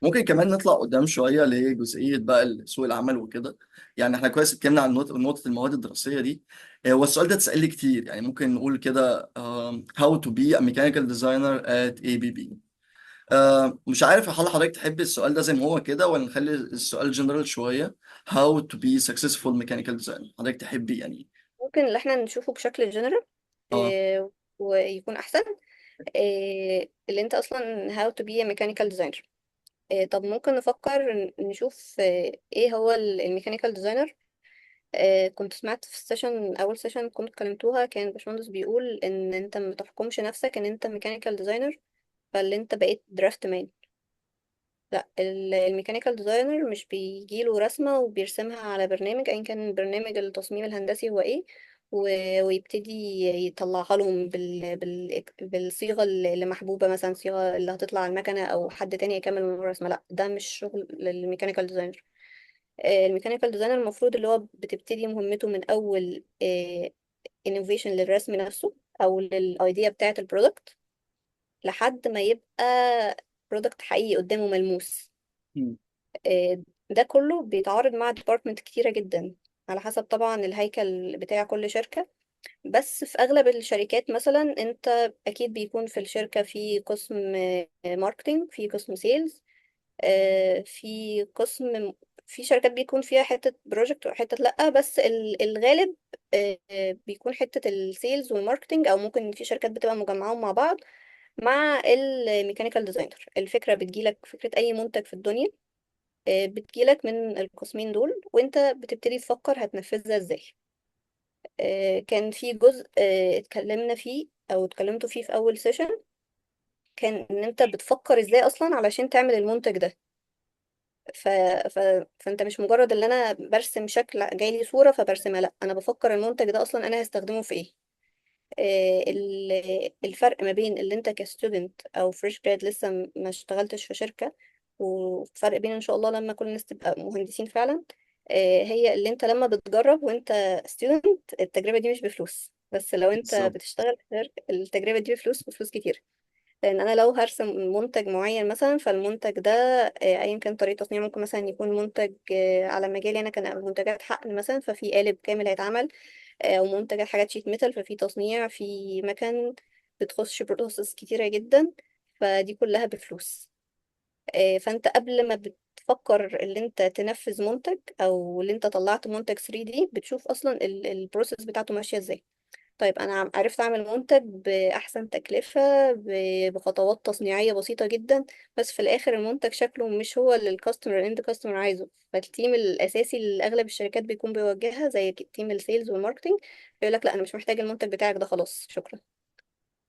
ممكن كمان نطلع قدام شوية لجزئية بقى سوق العمل وكده. يعني احنا كويس اتكلمنا عن نقطة المواد الدراسية دي. هو السؤال ده اتسأل لي كتير، يعني ممكن نقول كده how to be a mechanical designer at ABB. مش عارف هل حضرتك تحب السؤال ده زي ما هو كده، ولا نخلي السؤال جنرال شوية، how to be successful mechanical designer؟ حضرتك تحبي يعني؟ ممكن اللي احنا نشوفه بشكل جنرال اه. ويكون احسن. اللي انت اصلا how to be a mechanical designer. طب ممكن نفكر نشوف ايه هو الميكانيكال ديزاينر. كنت سمعت في ال session، اول session كنت كلمتوها، كان باشمهندس بيقول ان انت ما تحكمش نفسك ان انت mechanical designer فاللي انت بقيت درافت مان. لا، ال mechanical designer مش بيجيله رسمة وبيرسمها على برنامج ايا كان برنامج التصميم الهندسي هو ايه، ويبتدي يطلعها لهم بالصيغة اللي محبوبة، مثلا صيغة اللي هتطلع على المكنة او حد تاني يكمل من الرسمة. لا، ده مش شغل الميكانيكال ديزاينر. الميكانيكال ديزاينر المفروض اللي هو بتبتدي مهمته من اول innovation للرسم نفسه او لل idea بتاعة ال product، لحد ما يبقى product حقيقي قدامه ملموس. مم. آه، ده كله بيتعارض مع department كتيرة جدا، على حسب طبعا الهيكل بتاع كل شركة. بس في أغلب الشركات مثلا أنت أكيد بيكون في الشركة في قسم marketing، في قسم sales، في قسم، في شركات بيكون فيها حتة project وحتة لأ، بس الغالب بيكون حتة السيلز والماركتنج، أو ممكن في شركات بتبقى مجمعاهم مع بعض مع الميكانيكال ديزاينر. الفكرة بتجيلك، فكرة أي منتج في الدنيا بتجيلك من القسمين دول، وانت بتبتدي تفكر هتنفذها ازاي. كان في جزء اتكلمنا فيه او اتكلمتوا فيه في اول session، كان ان انت بتفكر ازاي اصلا علشان تعمل المنتج ده. ف... ف... فانت مش مجرد ان انا برسم شكل جاي لي صورة فبرسمها، لا، انا بفكر المنتج ده اصلا انا هستخدمه في ايه. الفرق ما بين اللي انت ك student او fresh grad لسه ما اشتغلتش في شركة، وفرق بين ان شاء الله لما كل الناس تبقى مهندسين فعلا، هي اللي انت لما بتجرب وانت student التجربة دي مش بفلوس، بس لو انت بالظبط. بتشتغل في شركة التجربة دي بفلوس، وفلوس كتير. لان انا لو هرسم منتج معين مثلا، فالمنتج ده ايا كان طريقة تصنيعه، ممكن مثلا يكون منتج على مجالي انا كان منتجات حقن مثلا، ففي قالب كامل هيتعمل، او منتجات حاجات sheet metal، ففي تصنيع في مكان، بتخش process كتيرة جدا، فدي كلها بفلوس. فانت قبل ما بتفكر ان انت تنفذ منتج او اللي انت طلعت منتج 3D، بتشوف اصلا ال process بتاعته ماشية ازاي. طيب انا عرفت اعمل منتج باحسن تكلفة، بخطوات تصنيعية بسيطة جدا، بس في الاخر المنتج شكله مش هو اللي الكاستمر، الاند كاستمر عايزه. فال team الاساسي اللي اغلب الشركات بيكون بيوجهها زي تيم السيلز والماركتنج، بيقول لك لا انا مش محتاج المنتج بتاعك ده، خلاص شكرا.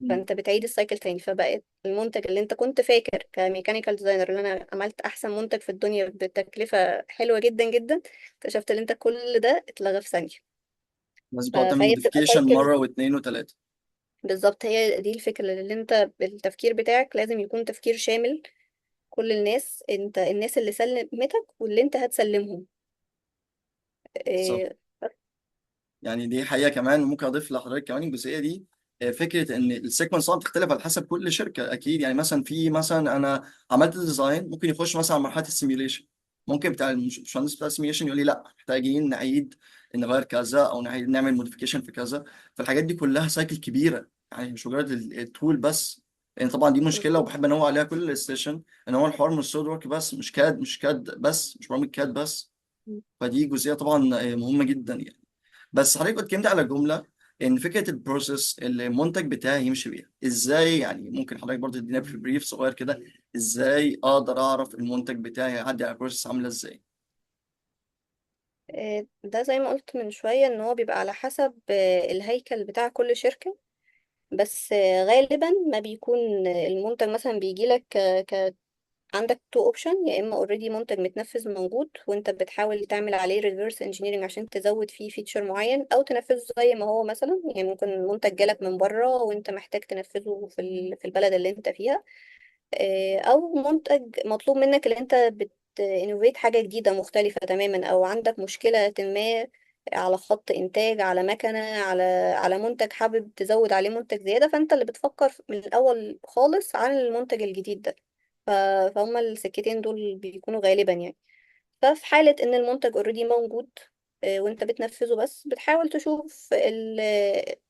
مم. فانت بتعيد ال cycle تاني، فبقت المنتج اللي انت كنت فاكر ك mechanical designer اللي انا عملت احسن منتج في الدنيا بتكلفة حلوة جدا جدا، اكتشفت ان انت كل ده اتلغى في ثانية. لازم تقعد تعمل فهي بتبقى موديفيكيشن سايكل. مرة واثنين وثلاثة. بالظبط، هي دي الفكرة، اللي انت التفكير بتاعك لازم يكون تفكير شامل. كل الناس، انت الناس اللي سلمتك واللي انت هتسلمهم. بالظبط. إيه. يعني دي حقيقة. كمان ممكن أضيف لحضرتك كمان الجزئية دي، فكرة إن ال sequence طبعا بتختلف على حسب كل شركة أكيد. يعني مثلا في مثلا أنا عملت design، ممكن يخش مثلا على مرحلة ال simulation، ممكن بتاع الباشمهندس بتاع ال simulation يقول لي لا، محتاجين نعيد، نغير كذا، أو نعيد نعمل modification في كذا. فالحاجات دي كلها cycle كبيرة، يعني مش مجرد ال tool بس. لأن طبعا دي مشكلة وبحب أنوه عليها كل ال session، إن هو الحوار مش SolidWorks بس، مش CAD، مش CAD بس، مش برامج CAD بس. فدي جزئية طبعا مهمة جدا يعني. بس حضرتك اتكلمت على جملة ان فكرة ال process اللي المنتج بتاعي يمشي بيها ازاي، يعني ممكن حضرتك برضه تدينا في brief صغير كده ازاي اقدر اعرف المنتج بتاعي هيعدي على process عامله ازاي؟ إيه، ده زي ما قلت من شوية ان هو بيبقى على حسب الهيكل بتاع كل شركة. بس غالبا ما بيكون المنتج مثلا بيجيلك عندك two option، يا اما already منتج متنفذ موجود وانت بتحاول تعمل عليه reverse engineering عشان تزود فيه feature معين، او تنفذه زي ما هو مثلا. يعني ممكن منتج جالك من بره وانت محتاج تنفذه في في البلد اللي انت فيها، او منتج مطلوب منك اللي انت بت innovate حاجة جديدة مختلفة تماما، او عندك مشكلة ما على خط انتاج، على مكنة، على منتج حابب تزود عليه منتج زيادة، فانت اللي بتفكر من الاول خالص عن المنتج الجديد ده. ف- فهم السكتين دول بيكونوا غالبا يعني. ففي حالة ان المنتج already موجود، وانت بتنفذه بس بتحاول تشوف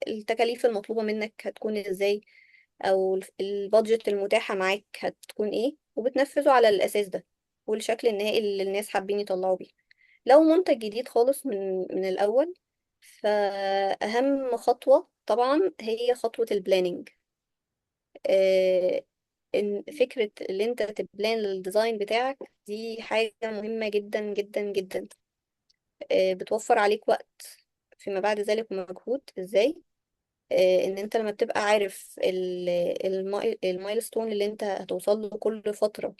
التكاليف المطلوبة منك هتكون ازاي، او ال budget المتاحة معاك هتكون ايه، وبتنفذه على الاساس ده والشكل النهائي اللي الناس حابين يطلعوا بيه. لو منتج جديد خالص من الاول، فأهم خطوة طبعا هي خطوة ال planning. آه، ان فكرة اللي انت ت plan لل design بتاعك دي حاجة مهمة جدا جدا جدا. بتوفر عليك وقت فيما بعد ذلك ومجهود. ازاي؟ ان انت لما بتبقى عارف ال milestone اللي انت هتوصل له كل فترة،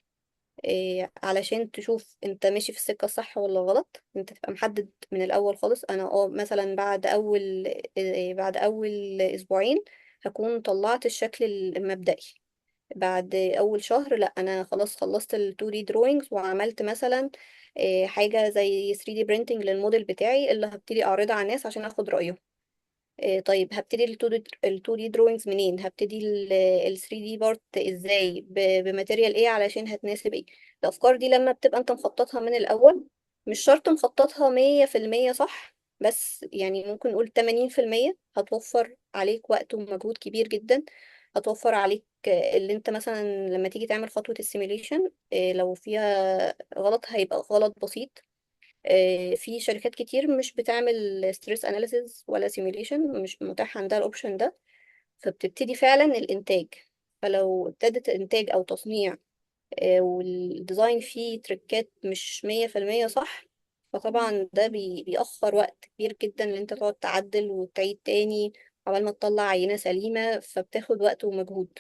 علشان تشوف انت ماشي في السكة الصح ولا غلط. انت تبقى محدد من الاول خالص، انا مثلا بعد اول اسبوعين هكون طلعت الشكل المبدئي. بعد اول شهر لا، انا خلاص خلصت ال 2D drawings وعملت مثلا حاجة زي 3D printing للموديل بتاعي اللي هبتدي اعرضها على الناس عشان اخد رأيهم. طيب هبتدي ال 2D drawings منين، هبتدي ال 3D part ازاي، ب material ايه علشان هتناسب ايه. الافكار دي لما بتبقى انت مخططها من الاول، مش شرط مخططها 100% صح، بس يعني ممكن نقول 80%، هتوفر عليك وقت ومجهود كبير جدا. هتوفر عليك اللي انت مثلا لما تيجي تعمل خطوة ال simulation لو فيها غلط هيبقى غلط بسيط. في شركات كتير مش بتعمل stress analysis ولا simulation، مش متاح عندها ال option ده، فبتبتدي فعلا الانتاج. فلو ابتدت انتاج او تصنيع وال design فيه trick ات مش 100% صح، فطبعا ده بيأخر وقت كبير جدا ان انت تقعد تعدل وتعيد تاني عقبال ما تطلع عينة سليمة، فبتاخد وقت ومجهود.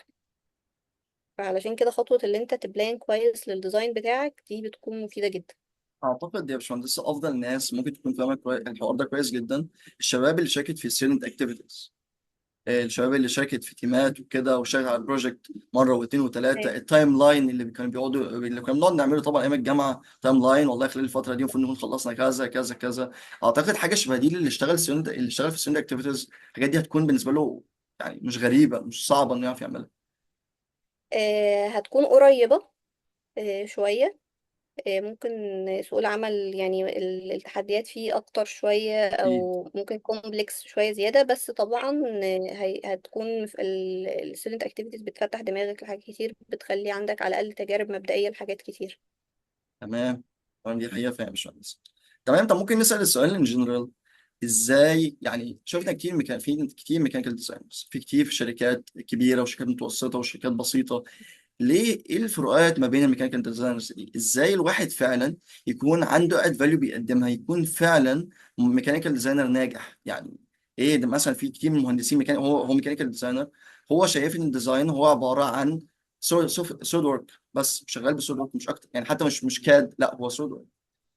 فعلشان كده خطوة اللي انت ت plan كويس لل design بتاعك دي بتكون مفيدة جدا. اعتقد يا باشمهندس افضل ناس ممكن تكون فاهمه الحوار ده كويس جدا الشباب اللي شاركت في student activities، الشباب اللي شاركت في team ات وكده وشغال على ال project مرة واثنين وثلاثه. تمام. ال timeline اللي كانوا بيقعدوا، اللي كنا بنقعد نعمله طبعا ايام الجامعه، timeline والله خلال الفترة دي المفروض نكون خلصنا كذا كذا كذا. اعتقد حاجة شبه دي اللي اشتغل student، اللي اشتغل في student activities، الحاجات دي هتكون بالنسبة له يعني مش غريبه، مش صعبة انه يعرف يعملها. هتكون قريبة شوية. ممكن سوق العمل يعني التحديات فيه أكتر شوية، اكيد. أو ممكن complex شوية زيادة، بس طبعا هتكون في ال student activities بتفتح دماغك لحاجات كتير، بتخلي عندك على الأقل تجارب مبدئية لحاجات كتير. تمام. تمام، دي حقيقة فعلا يا باشمهندس. تمام. طب ممكن نسال السؤال in general؟ ازاي يعني شفنا كتير في كتير mechanical designers، في كتير في شركات كبيرة وشركات متوسطه وشركات بسيطه. ليه؟ ايه الفروقات ما بين ال mechanical designers دي؟ ازاي الواحد فعلا يكون عنده added value بيقدمها، يكون فعلا mechanical designer ناجح يعني؟ ايه ده؟ مثلا في كتير من المهندسين ميكانيك، هو mechanical designer، هو شايف ان ال design هو عبارة عن سوليد ورك بس، شغال ب SolidWorks مش اكتر يعني، حتى مش CAD، لا هو سوليد ورك.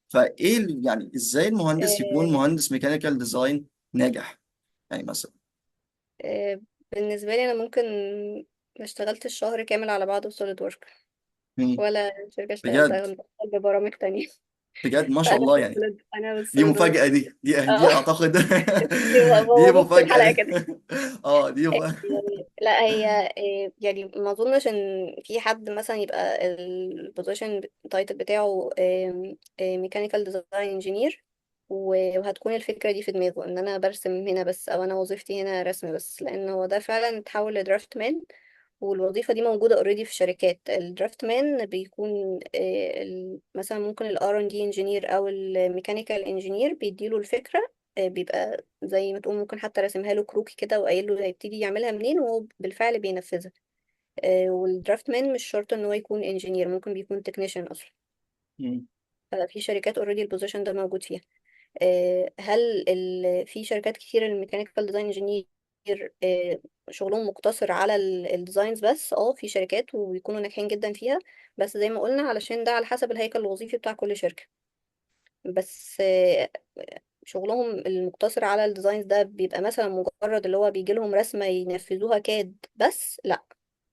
فايه يعني ازاي المهندس يكون آه، مهندس mechanical design ناجح يعني مثلا؟ آه، بالنسبة لي أنا ممكن ما اشتغلتش الشهر كامل على بعضه سوليد ورك، مم. ولا شركة اشتغلتها بجد؟ كنت بشتغل ببرامج تانية. بجد ما شاء فأنا الله يعني. بالسوليد أنا دي بالسوليد مفاجأة، ورك. دي اه. اعتقد. دي دي بوظت مفاجأة الحلقة دي. كده. اه دي مفاجأة. لا هي يعني ما اظنش ان في حد مثلا يبقى ال position title بتاعه mechanical design engineer وهتكون الفكرة دي في دماغه ان انا برسم هنا بس، او انا وظيفتي هنا رسم بس، لان هو ده فعلا اتحول ل draftsman. والوظيفة دي موجودة already في شركات. ال draftsman بيكون مثلا ممكن ال R&D engineer او ال mechanical engineer بيديله الفكرة، بيبقى زي ما تقول ممكن حتى راسمها له كروكي كده وقايل له هيبتدي يعملها منين، وهو بالفعل بينفذها. وال draftsman مش شرط ان هو يكون engineer، ممكن بيكون technician اصلا. مم. ففي شركات already ال position ده موجود فيها. هل في شركات كتير ال mechanical design engineer شغلهم مقتصر على ال designs بس؟ اه في شركات وبيكونوا ناجحين جدا فيها، بس زي ما قلنا علشان ده على حسب الهيكل الوظيفي بتاع كل شركة. بس شغلهم المقتصر على ال designs ده بيبقى مثلا مجرد اللي هو بيجي لهم رسمة ينفذوها CAD بس، لا،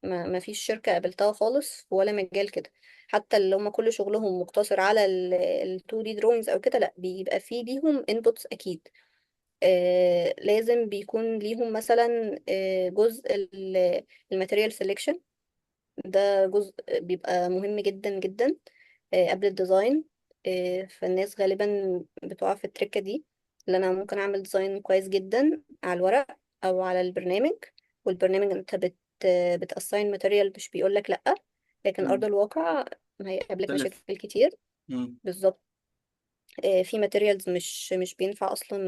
ما فيش شركة قابلتها خالص ولا مجال كده. حتى اللي هم كل شغلهم مقتصر على ال 2D drawings او كده، لا بيبقى فيه ليهم inputs اكيد. لازم بيكون ليهم مثلا جزء الماتيريال سيلكشن، ده جزء بيبقى مهم جدا جدا قبل ال design. فالناس غالبا بتقع في التركة دي، اللي انا ممكن اعمل design كويس جدا على الورق او على البرنامج، والبرنامج انت بت assign material مش بيقولك لأ، لكن ارض مم. الواقع هيقابلك مختلف. مشاكل كتير. مم. بالظبط. في materials مش بينفع اصلا،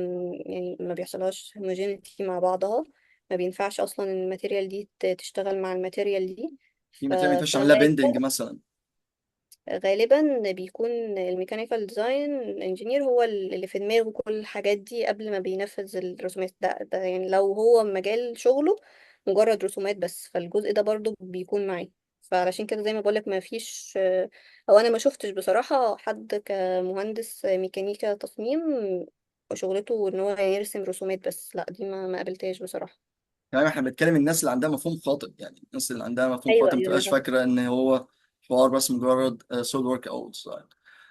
يعني ما بيحصلهاش homogeneity مع بعضها، ما بينفعش اصلا ال material دي تشتغل مع ال material دي. في ف- material ما ينفعش تعمل لها فغالبا bending مثلا. غالبا بيكون ال mechanical design engineer هو اللي في دماغه كل الحاجات دي قبل ما بينفذ الرسومات. ده يعني لو هو مجال شغله مجرد رسومات بس، فالجزء ده برضو بيكون معاه. فعلشان كده زي ما بقولك، ما فيش، او انا ما شفتش بصراحة حد كمهندس ميكانيكا تصميم شغلته ان هو يرسم رسومات بس، لا دي ما قابلتهاش بصراحة. يعني احنا بنتكلم الناس اللي عندها مفهوم خاطئ، يعني الناس اللي عندها مفهوم ايوه خاطئ ما ايوه انا تبقاش فاهمة. فاكره ان هو حوار بس مجرد SolidWorks او design.